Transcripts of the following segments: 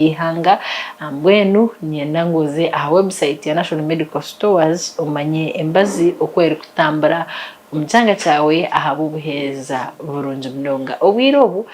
Eihanga. Mbwenu niinyenda ngu oze aha website ya National Medical Stores omanye embazi oku erikutambura omu kyanga kyawe ahabw'obuheereza burungi munonga. Obwire obu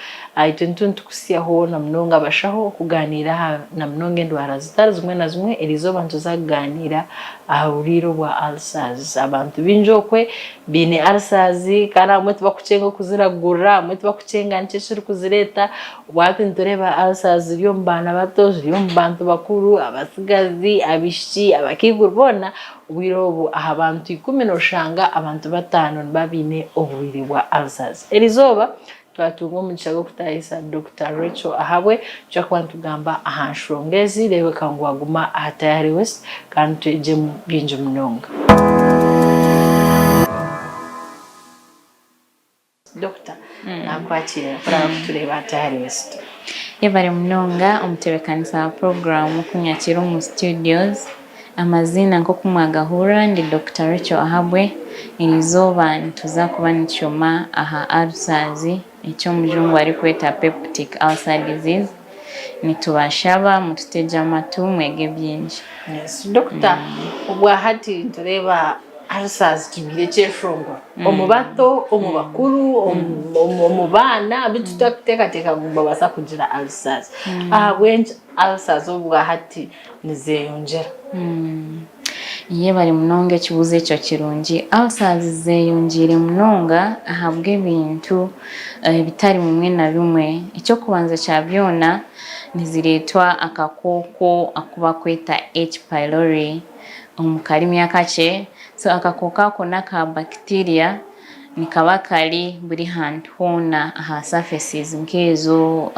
itwe nituba nitukutsyaho na munonga abashaho kugaaniira aha na munonga endwara zitari zimwe na zimwe. Eriizooba nituza kugaaniira aha burwaire obwa ulcers. Abantu baingi okwe baine ulcers kandi abamwe tibakukyenga okuziragurira, abamwe tibakukyenga niki ekirikuzireeta. Obwahati nitureeba ulcers ziri omu baana bato, ziri omu bantu bakuru, abatsigazi, abaishiki, abakaikuru boona obwire obu aha bantu ikumi noshanga abantu bataano nibaba baine oburwaire bwa ulcers. Erizooba twatunga omugisha gw'okutaahisa Dokita Rachel Ahabwe twija kuba nitugamba aha nshonga ezi reebeka ngu waguma aha Tayari West kandi twegyemu bingi munonga. Dokita nakwakiira kuraba kutureeba hati ahari West. Yebare munonga omutebekanisa wa puroguraamu kunyakiira omu studios. Amaziina nk'oku mwagahurira ndi Dokita Rachel Ahabwe. Erizooba nituza kuba nitushoma aha ulcers eki omujungu arikweta peptic ulcer disease. Nitubashaba mututegye amatu mwege bingi. Yes Dokita obwahati nitureeba ulcers kibaire ekyeshongoro omu bato, omu bakuru, omu baana abu tutakuteekateeka ngu nibabaasa kugira ulcers. Ahabw'enki ulcers obwahati nizeyongyera? Yebare munonga ekibuuzo ekyo kirungi. Ulcers zeyongyeire munonga ahabw'ebintu ebitari bimwe na bimwe. Eky'okubanza kya byona nizireetwa akakooko aku barikweta H pylori omu karimi akakye. So akakooko ako n'aka bacteria Nikaba kari buri hantu hoona aha surfaces nk'ezo,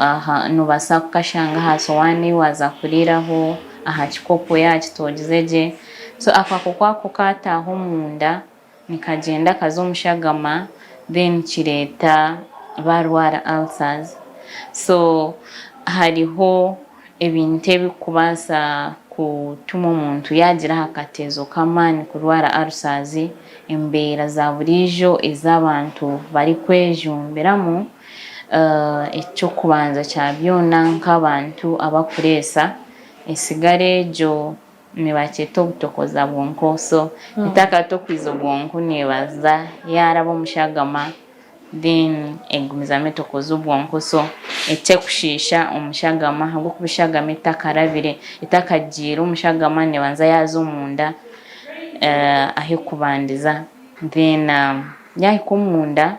noobaasa kukashanga aha sowaani ei waaza kuriiraho, aha kikopo yaaba kitoogize gye. So akakooko ako kaataaha omunda, nikagyenda kaza omu shagama then kireeta baarwara ulcers. So hariho Ebintu ebirikubaasa kutuma omuntu yaagira aha kateezo k'amaani kurwara alusaazi, embeera za buriijo ezi abantu barikwejumbiramu. Eky'okubanza kya byona nk'abantu abarikureesa, esigara egyo nibakyeta obutokoza bwonko so etakatokwize obwonko neebaza yaaraba omu shagama. Then egumizamu etokoza obwonko so ekyekushiisha omushagama ahabw'okuba eshagama etakarabire etakagiire omushagama nebanza yaaza omunda ahikubandiza then yahika omunda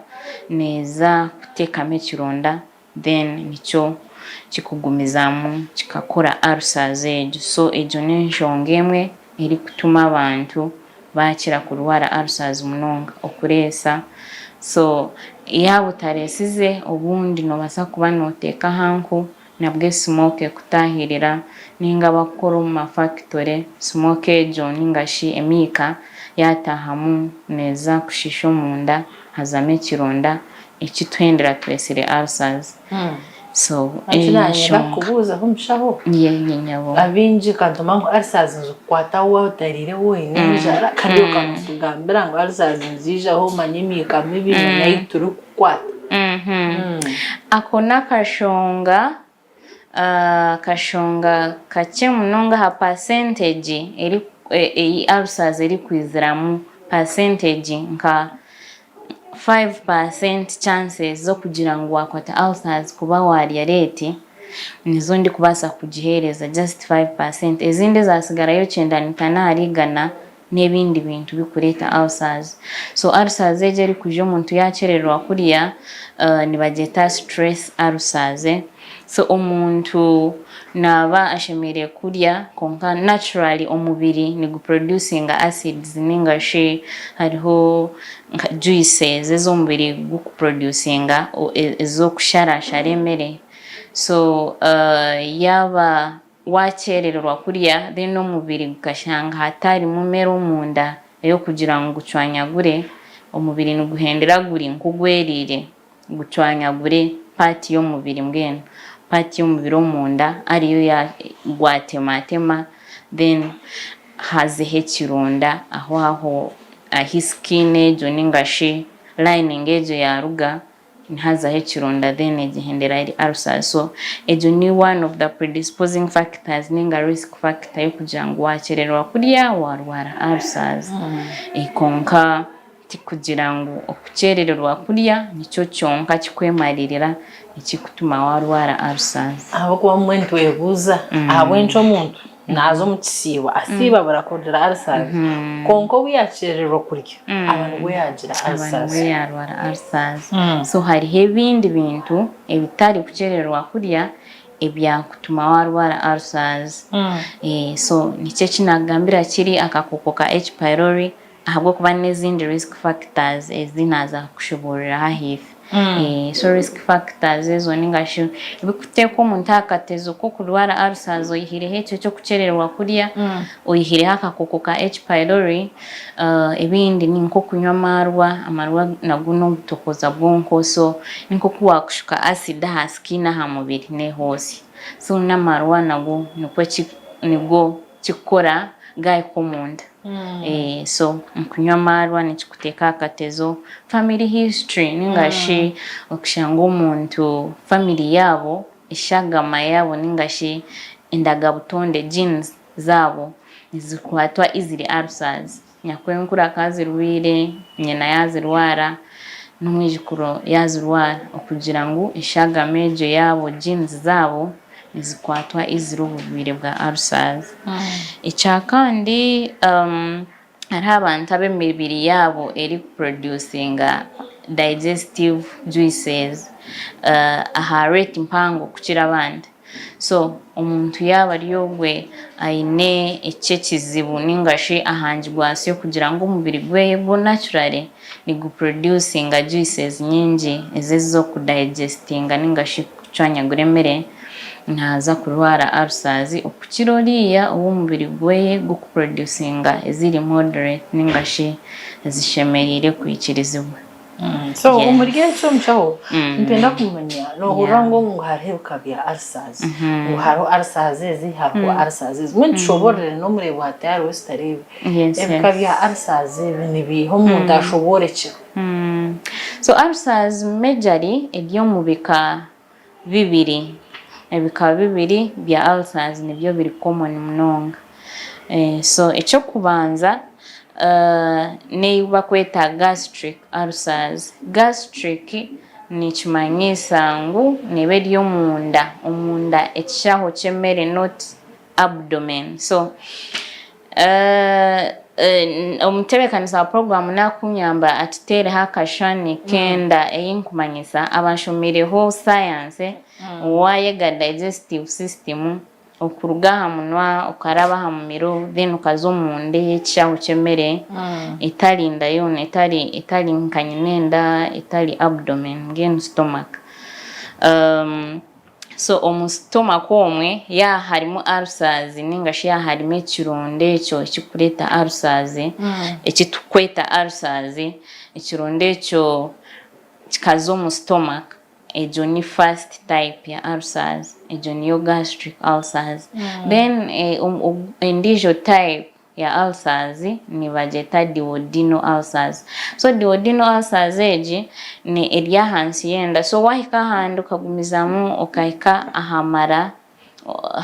neeza kuteekamu ekironda then nikyo kikugumizamu kikakora ulcers egyo so egyo n'enshonga emwe erikutuma abantu bakira kurwara ulcers munonga okureesa so yaaba otareesize obundi nobaasa kuba noteeka aha nku nabwe smoke ekutaahirira ninga abakukora omu ma factory smoke egyo ningashi emiika yataahamu neeza kushiisha omunda hazamu ekironda eki tuhendera twesire ulcers so Eki nanyenda enshonga kukubuuzaho omushaho Ye nyabo. Abaingi kantuma ngu ulcers nizikukwata waaba otariire waaba oine enjara kandi iwe okatugambira ngu ulcers niziijaho manya emiika mibi na ahu turikukwata. Ako n'akashonga akashonga kakye munonga aha percentage ei ulcers erikwiziramu percentage nka 5% chances z'okugira ngu waakwata ulcers kuba waarya reeti nizo ndikubaasa kugiheereza just 5%. Ezindi ezaatsigarayo 95 ahari igana n'ebindi bintu birikureeta ulcers. So ulcers egi erikwija omuntu yaakyerererwa kurya nibagyeta stress ulcers. So omuntu naaba ashemereire kurya kwonka naturally omubiri nigu producinga acids ninga shi hariho nka juices ezi omubiri guku producinga ez'okusharashara emere. So yaaba wakyerererwa kurya then omubiri gukashanga hatarimu mere omunda ey'okugira ngu gucwanyagure, omubiri niguhendera guri nk'ogweriire. Gucwanyagure part y'omubiri mbwenu part y'omubiri omunda ariyo gwatematema then hazeho ekironda aho aho ahi skin egyo ningashi lining egyo yaruga Nihazaho ekironda then egihendera eri ulcers so egyo ni one of the predisposing factors ninga risk factor yokugira ngu wakyerererwa kurya warwara ulcers kwonka tikugira ngu okukyerererwa kurya nikyo kyonka kikwemaririra ekikutuma warwara ulcers. Ahabw'okuba obumwe nitwebuuza ahabw'enki omuntu Naaza omu kisiibo asiiba abura kugira ulcers kwonka obu yaakyerererwa kurya aba nibwo yaagira Aba ulcers. nibwo yaarwara ulcers. So hariho ebindi bintu ebitari kukyerererwa kurya ebyakutuma waarwara ulcers. So nikyo eki naakugambira kiri akakooko ka H pylori Ahabw'okuba n'ezindi risk factors ezi naaza kukushoboororeraho ahaifo. So risk factors ezo ninga shi ebirikuteeka omuntu aha katezo k'okurwara ulcers oyihireho ekyo eky'okukyerererwa kurya, oyihireho akakooko ka H pylori, ebindi ni nk'okunywa amaarwa, amaarwa nago n'obutokoza bwonko so ni nk'oku waakushuka acid aha skin aha mubiri neehootsya. So n'amaarwa nago nikwo nibwo kikukora gaahika omunda. So okunywa amaarwa nikikuteeka aha katezo, family history ninga shi okushanga omuntu family yaabo eshagama yaabo ninga shi endagabutonde, genes, zaabo nizikwatwa easily ulcers. Nyakwenkuru akaba azirwaire, nyina yaazirwara, n'omwijukuru yaazirwara okugira ngu eshagama egyo yaabo, genes, zaabo nizikwatwa easily oburwaire bwa ulcers. Ekyakandi hariho abantu abu emibiri yaabo erikuproducinga digestive juices aha rate mpango kukira abandi. So omuntu yaaba ari ogwe aine ekyo ekizibu ninga shi ahangirwe atsyo kugira ngu omubiri gweye gwo naturally niguproducinga juices nyingi ezo ez'okudigestinga ninga shi kucwanyagura emere, naaza kurwara ulcers okukira oriya ou omubiri gweye gukuproducinga eziri moderate ninga shi ezishemereire kwikirizibwa. So omuri ekyo omushaho nitwenda kumanya nohurira ngu ngu hariho ebika bya ulcers ngu hariho ulcers ezi hariho ulcers ezi mbwenu tushoboorore n'omureebi wa tayari we sitareebe ebika bya ulcers ebi nibiiha omuntu ashoboorokyerwe. So ulcers majorly eri omu bika bibiri, ebika bibiri bya ulcers nibyo biri common munonga. So eky'okubanza n'eyi bakweta gastric ulcers. Gastric nikimanyisa ngu neeba eri omunda, omunda ekishaho ky'emere not abdomen. So omutebeekanisa wa puroguraamu naakunyamba atuteereho akashushani k'enda ei nkumanyisa abashomireho sayansi, waayega digestive system okuruga aha munwa okaraba aha mumiro then okaza omunda ey'ekishaho ky'emere etari nda yoona etari etari nka nyinenda etari abdomen mbwenu stomach. So omu stomach omwe yaaba harimu ulcers ninga shi yaaba harimu ekironda ekyo ekirikureeta ulcers, eki turikweta ulcers, ekironda ekyo kikaza omu stomach, egyo ni first type ya ulcers, egyo niyo gastric ulcers. Then endiijo type ya ulcers nibagyeta duodenal ulcers. So duodenal ulcers egi ni eri ahansi y'enda so wahika ahandi okagumizamu okahika aha mara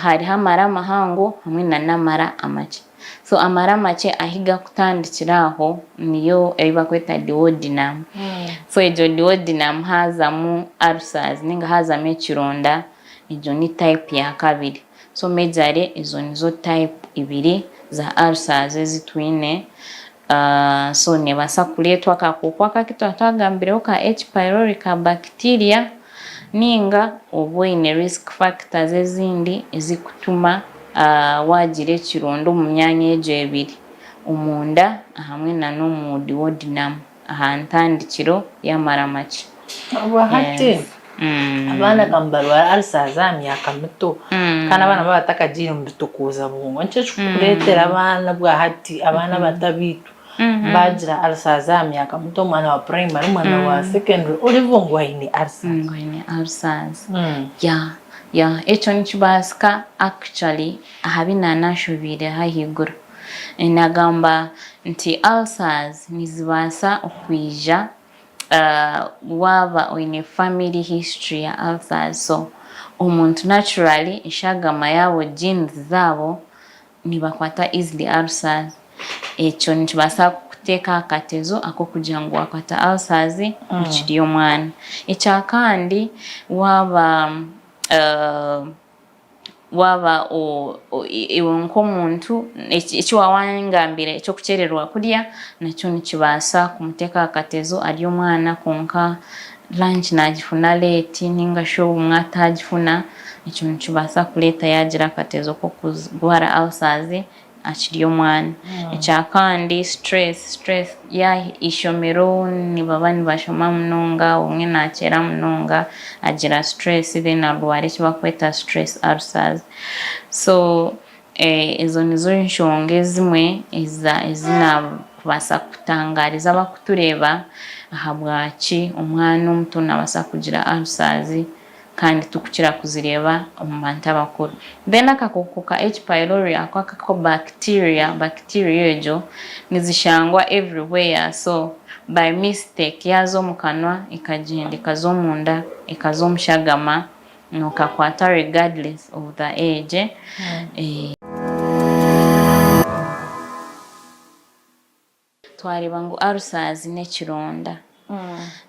hariho amara amahango hamwe nana amara amakye. So amara amakye ahi gakutandikira aho niyo ei bakweta duodenum. So egyo duodenum hazamu ulcers ninga hazamu ekironda egyo ni type ya kabiri. So majorly ezo nizo type ibiri za ulcers ezi twine. So nebaasa kureetwa akakooko aka aku twaba twagambireho ka H pylori ka bacteria ninga oba oine risk factors ezindi ezikutuma waagira ekironda omu myanya egyo ebiri, omunda hamwe nana omu duodenum. Aha ntandikiro y'amara makye. Obwahati abaana ka nibarwara ulcers aha myaka mito kandi abaana baaba batakagiire omu bitokoza bwongo nikyo ekirikureetera abaana obwahati abaana abato abaitu baagira ulcers aha myaka mito omwana wa primary omwana wa secondary oreeba ngu aine ulcers. Ngu aine ulcers. Yeah yeah ekyo nikibaasika actually aha bi naanashobiireho ahaiguru. Nagamba nti ulcers nizibaasa okwija Waaba oine family history ya ulcers so omuntu naturally eshagama yaabo genes zaabo nibakwata easily ulcers. Ekyo nikibaasa kukuteeka aha katezo ak'okugira ngu waakwata ulcers okiri omwana. Ekyakandi waaba Waaba iwe nk'omuntu eki waaba wangambiire eky'okukyererwa kurya nakyo nikibaasa kumuteeka aha katezo ari omwana kwonka lunch naagifuna late nainga shi obumwe ataagifuna, ekyo nikibaasa kureeta yaagira akatezo k'okurwara ulcers akiri omwana. Ekyakandi stress, stress ya ishomero nibaba nibashoma munonga obumwe nakyera munonga agira stress then arwara eki bakweta stress ulcers. So ezo nizo nshonga ezimwe ezi nakubaasa kutangariza abakutureeba ahabwaki omwana omuto nabaasa kugira ulcers. Kandi tikukira kuzireeba omu bantu abakuru. Then akakooko ka H pylori ako akako bacteria, bacteria egyo nizishangwa everywhere so by mistake yaaza omu kanwa ekagyenda ekaza omunda ekaza omu shagama nokakwata regardless of the age. Twareeba ngu ulcers n'ekironda.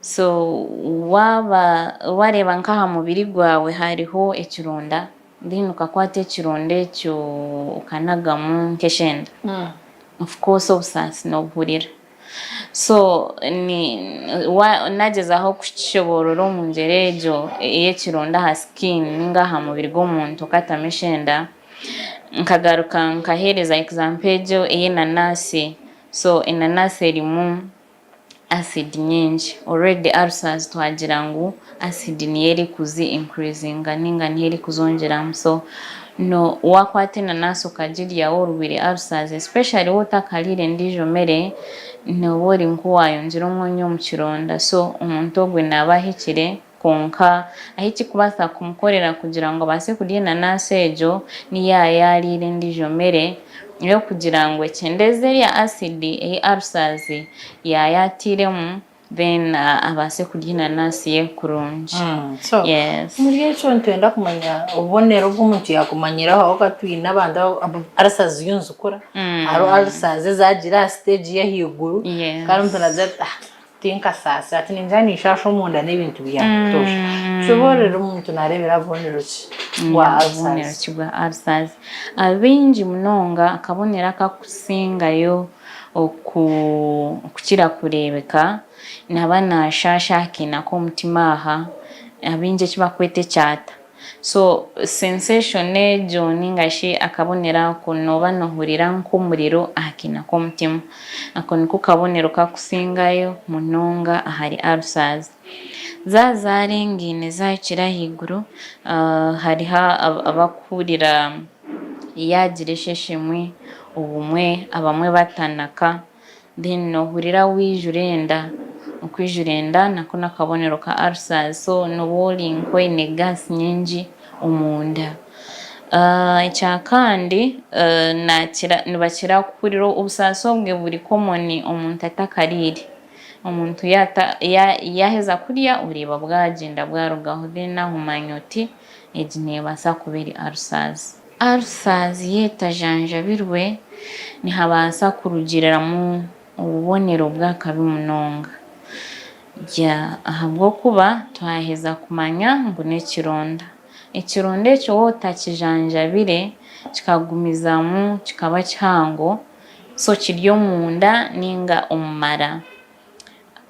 So waaba wareeba nk'aha mubiri gwawe hariho ekironda, then okakwata ekironda ekyo okanagamu nk'eshenda, of course obusaasi noobuhurira. So ni nagyezaho kukishoboorora omu ngyero egyo ey'ekironda aha skin ninga aha mubiri gw'omuntu okatamu eshenda. Nkagaruka nkaheereza example egyo ey'enanasi, so enanasi erimu acid nyingi, already ulcers twagira ngu acid niyo erikuzi increasinga ninga niyo erikuzongyeramu so wakwata enanasi okagirya waaba orwaire ulcers especially waaba otakariire endiijo mere, nooba ori nk'owayongyera omwonyo omu kironda so omuntu ogwe naaba ahikire. Kwonka ahu ekirikubaasa kumukorera kugira ngu abaase kurya enanasi egyo ni yaaba yaariire endiijo mere ey'okugira ngu ekyendeeze erya asidi ei ulcers yaayatiiremu then abaase kurya enanasi ye kurungi. So, Yes. omuri ekyo nitwenda kumanya obubonero obu omuntu yaakumanyiraho ahabw'okuba twine abantu abu ulcers ziriyo nizikura. Hariho ulcers ezaagiire aha stage y'ahaiguru Yes. kandi omuntu naagira ati ah Tinkasaasira ati ningira ninshaasha omunda n'ebintu bya butoosha. Tushoboororere omuntu naareebera aha bubonero ki bwa Bubonero ulcers? ki bwa ulcers? Abaingi munonga akabonero akakusingayo okukira kureebeka naaba naashaasha aha kiina k'omutima aha, abaingi eki barikweta ekyata. So sensation egyo ninga shi akabonero ako nooba noohurira nk'omuriro aha kiina k'omutima. Ako niko kabonero kakusingayo munonga ahari ulcers. Zaaba zaarengaine zaahikire ahaiguru, hariho abakuhurira yaagira esheshemwe, obumwe abamwe batanaka. Then nohurira waijura enda, okwijura enda nako nakabonero ka ulcers so noba ori nkoine gas nyingi omunda. Ekyakandi nakira nibakira kuhurira obusaasi obwe buri common omuntu atakariire, omuntu yaheza kurya oreeba bwagyenda bwarugaho then aho omanya oti egi nebaasa kuba eri ulcers. Ulcers y'etajanjabirwe nihabaasa kurugiriramu obubonero bw'akabi munonga. Ahabw'okuba twaheza kumanya ngu n'ekironda. Ekironda ekyo waaba otakijanjabire kikagumizamu kikaba kihango, so kiri omunda ninga omu mara.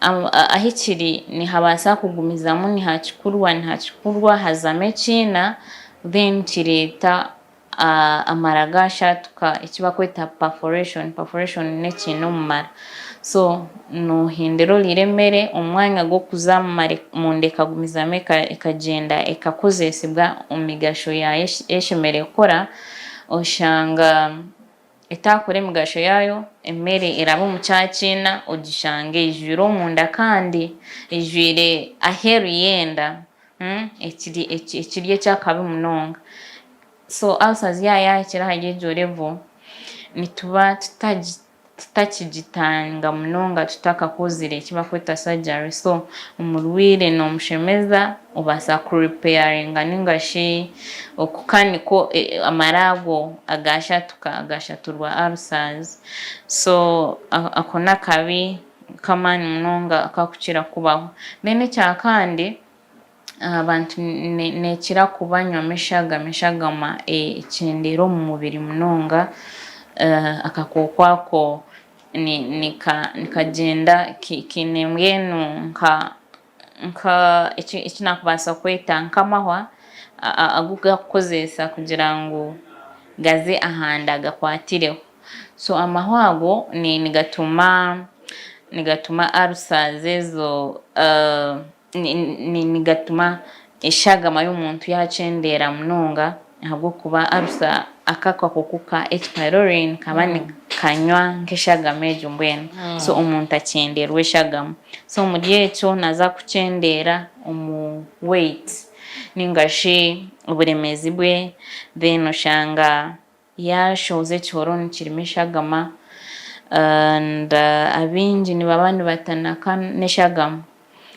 Ahu kiri nihabaasa kugumizamu nihakikurwa nihakikurwa hazamu ekiina then kireeta amara gaashatuka eki barikweta perforation, perforation n'ekiina omu mara. So noohindura oriire emere omu mwanya gw'okuza omunda ekagumizamu ekagyenda ekakozeesibwa omu migasho yaayo ei eshemereire kukora, oshanga Etaakora emigasho yaayo, emere eraba omu kyakiina ogishange eijwire omunda kandi eijwire aheeru y'enda ekiri ekiri eky'akabi munonga. So ulcers yaaba yaahikire ahari egyo level, nituba tutagi. Tutakigitanga munonga tutakakozire eki barikweta surgery so omurwaire nomushemeza obaasa ku repairinga ninga shi okukanika amara ago agashatuka agashaturwa ulcers so ako nakabi kamaani munonga akakukira kubaho. Then ekyakandi Abantu nekira kubanywamu eshagama, eshagama ekyendeera omu mubiri munonga, akakooko ako nikagyenda kiine mbwenu nka eki nakubaasa kweta nk'amahwa agu gakukozesa kugira ngu gaze ahanda gakwatireho. So amahwa ago nigatuma nigatuma ulcers ezo. Nigatuma eshagama y'omuntu yaakyendeera munonga ahabw'okuba arusa aka akakooko ka H. Pylori nikaba nikanywa nk'eshagama egyo mbwenu so omuntu akyendeerwa eshagama. So omuri ekyo naaza kukyendeera omu weight ninga shi oburemeezi bwe then oshanga Yaashohoza ekihorooni kirimu eshagama and abaingi nibaba nibatanaka n'eshagama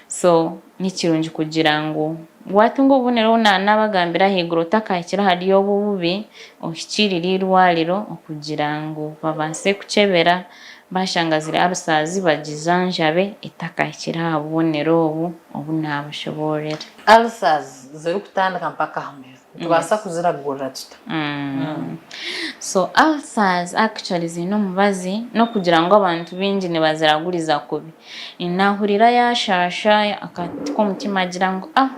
so nikirungi kugira ngu waatunga obubonero obu naabagambira ahaiguru otakahikire ahari obu obubi ohikiirire eirwariro okugira ngu babaase kukyebera baashanga ziri ulcers bagijanjabe etakahikire aha bubonero obu obu naabashoboororera. Ulcers zirikutandika mpaka aha muheru. Nitubaasa kuziragurira tuta? So ulcers actually ziine omubazi n'okugira ngu abantu baingi nibaziraguriza kubi. Naahurira yaashaasha akati k'omutima agira ngu ah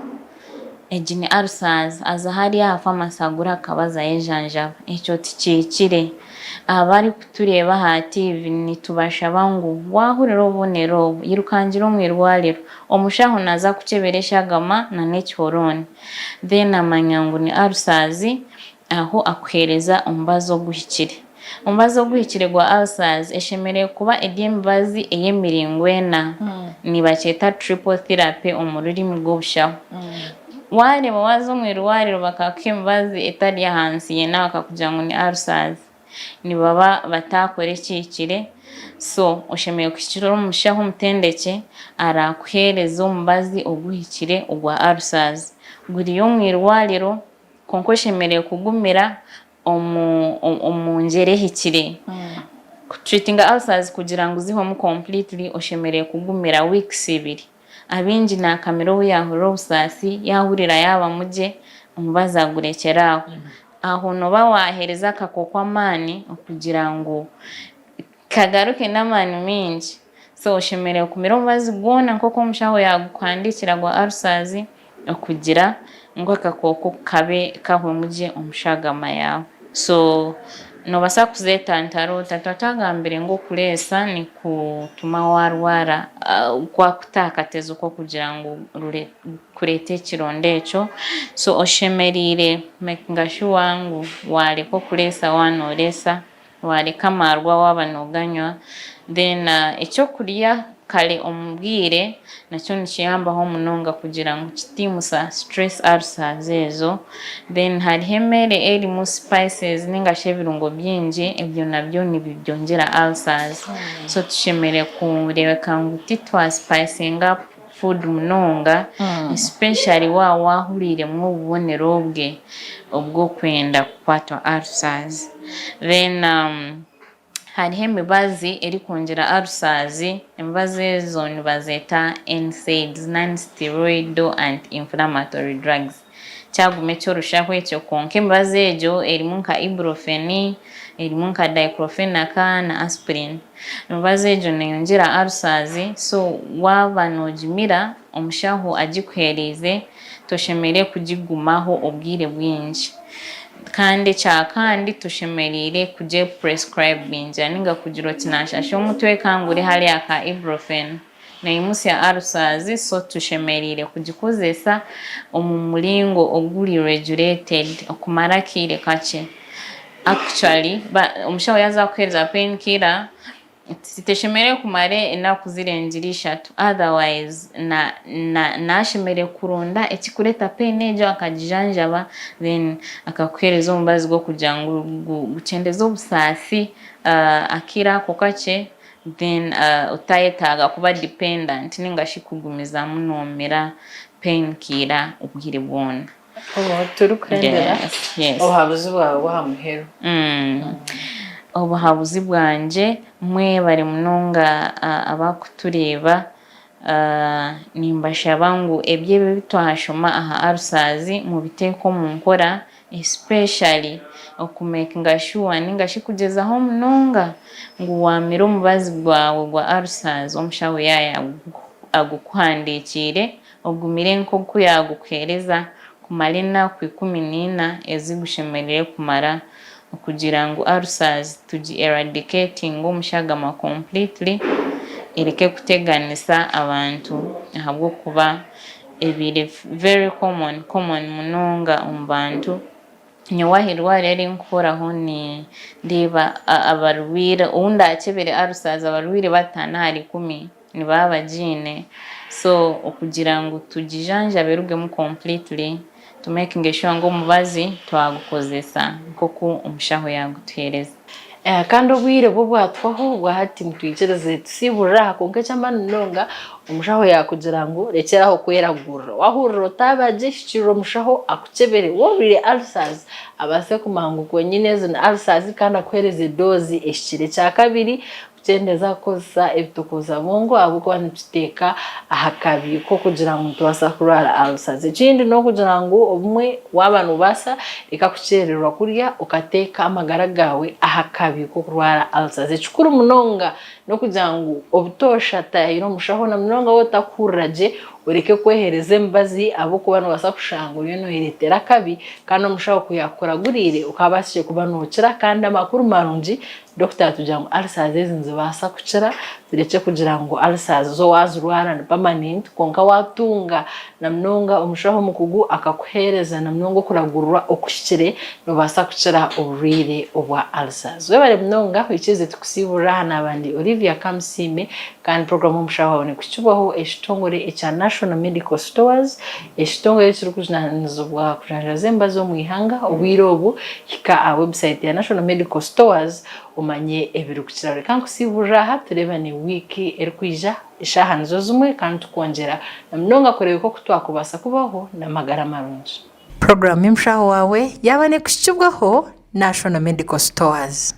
egi ni ulcers aza hariya aha pharmacy agura akabazi ayejanjaba. Ekyo tikihikire. Abarikutureeba aha TV nitubashaba ngu waahurira obubonero obu irukangira omu irwariro. Omushaho naaza kukyebera eshagama n'ekihorooni. Then amanya ngu ni ulcers aho akuhereza omubazi oguhikire. Omubazi oguhikire gwa ulcers eshemereire kuba eri emibazi ey'emiringo ena. Nibakyeta triple therapy omu rurimi rw'obushaho. Wareeba waaza omu irwariro bakakuha emibazi etari ahansi y'ena bakakugira ngu ni ulcers. Nibaba bataakora ekihikire, so oshemereire kuhikirira omushaho omutendekye araakuheereza omubazi oguhikire ogwa ulcers. Guriyo omu irwariro kwonka oshemereire kugumira omu omu ngyera ehikire. Kutreatinga ulcers kugira ngu zihwemu completely oshemereire kugumira weeks ibiri. Abaingi naakamira obu yaahurira obusaasi, yaahurira yaaba mugye, omubazi agurekyera aho. Aho nooba waaheereza akakooko amaani okugira ngu kagaruke n'amaani maingi. So oshemereire kumira omubazi gwona nk'oku omushaho yaagukuhandiikira gwa ulcers okugira ngu akakooko kabe kahwemu gye omu shagama yaawe. So noobaasa kuzeetantara ota? Twaba twagambire ngu okureesa nikutuma waarwara kwakutaakateeza okw'okugira ngu kureeta ekironda ekyo. So oshemereire kumekinga shuwa ngu waareka okureesa waaba nooreesa, Waareka amaarwa waaba nooganywa. Then ekyokurya kare omu bwire nakyo nikiyambaho munonga kugira ngu kitiimusa stress ulcers ezo. Then hariho emere erimu spices ninga shi ebirungo bingi ebyo nabyo nibibyongyera ulcers. So tushemereire kureebeka ngu titwa spicinga up food munonga especially waaba waahuriiremu obubonero obwe obw'okwenda kukwatwa ulcers. Then hariho emibazi erikwongyera ulcers, emibazi ezo nibazeeta NSAIDs, non-steroidal anti-inflammatory drugs. Kyaguma eky'orushaho ekyo kwonka emibazi egyo erimu nka ibuprofen, erimu nka diclofenac na aspirin. Emibazi egyo neyongyera ulcers so waaba nogimira omushaho agikuheereize toshemereire kugigumaho obwire bwingi. Kandi ekyakandi toshemereire kugyeprescribingira ninga kugira oti nashasha omutwe kangure hariya ka ibuprofen. Neimutsya ulcers so tushemereire kugikozesa omu muringo oguri regulated okumara akaire kakye. Actually omushaho yaaza kukuheereza pain killer. Teshemereire kumara enaku zirengire ishatu otherwise na na nashemereire kuronda ekikureeta pain egyo akagijanjaba then akakuheereza omubazi gw'okugira ngu gukyendeze obusaasi akaire ako kakye then otayetaaga kuba dependent ninga shi kugumizamu noomira pain killer obwire bwona. Turikuhendera, obuhabuzi bwawe bw'aha muheru. Obuhabuzi bwangye, mwebare munonga abakutureeba, nimbashaba ngu ebyo ebi twashoma aha ulcers mubiteeke omu nkora especially okumekinga sure ninga shi kugyezaho munonga ngu wamira omubazi gwawe gwa ulcers omushaho yaaba agukuhandikiire Ogumire nk'oku yaagukuheereza kumara enaku 14 ezi gushemereire kumara okugira ngu ulcers tugi eradicatinge omu shagama completely ereke kuteganisa abantu ahabw'okuba ebaire very common common munonga omu bantu. Nyowe aha irwariro eri nkukoraho nindeeba abarwaire ou ndakyebere ulcers abarwaire bataano ahari ikumi nibaba bagiine so okugira ngu tugijanjabe erugemu completely tu makinge sure ngu omubazi twagukozesa nkoku omushaho yagutuhereza. Kandi obwire bwo bwatuhwaho obwahati nitwikirize tusiiburire aha kwonka eky'amaani munonga omushaho yaakugira ngu rekyera aho kweragurira. Waahurira otaaba gye hikiirira omushaho akukyebere. Waaba orwaire ulcers abaase kumanya ngu kwenyine ezi ni ulcers kandi akuheereze doozi ehikire. Ekyakabiri Kukyendeza kukozesa ebitokooza bwongo ahabw'okuba nikituteeka aha kabi k'okugira ngu nitubaasa kurwara ulcers. Ekindi n'okugira ngu obumwe waaba noobaasa reka kukyerererwa kurya okateeka amagara gaawe aha kabi k'okurwara ulcers. Ekikuru munonga n'okugira ngu obutoosha taahira omushaho na munonga waaba otarikuhurira gye oreke kweheereza emibazi ahabw'okuba noobaasa kushanga oriyo nooyereetera akabi kandi omushaho ku yaakukuraguriire okaabaasire kuba nookira kandi amakuru marungi Dokita atugira ngu ulcers ezi nizibaasa kukira, turekye kugira ngu ulcers zo waazirwara ni permanent kwonka waatunga na munonga omushaho omukugu akakuheereza na munonga okuragurwa okuhikire noobaasa kukira oburwaire obwa ulcers. Webare munonga oikirize tukusiiburire aha naaba ndi Olivia Kamusiime kandi puroguraamu Omushaho Waawe nekukibwaho ekitongore ekya National Medical Stores, ekitongore ekirikujunaanizibwa kujanjaaza emibazi omu ihanga. Obwire obu Hika aha website ya National Medical Stores omanye ebirikukiraho. Reka nkusiiburire aha tureebane wiiki erikwija eshaaha nizo zimwe kandi tukwongyera na munonga kureebeka oku twakubaasa kubaho n'amagara marungi. Puroguraamu y'omushaho waawe yaaba neekuhikibwaho National Medical Stores.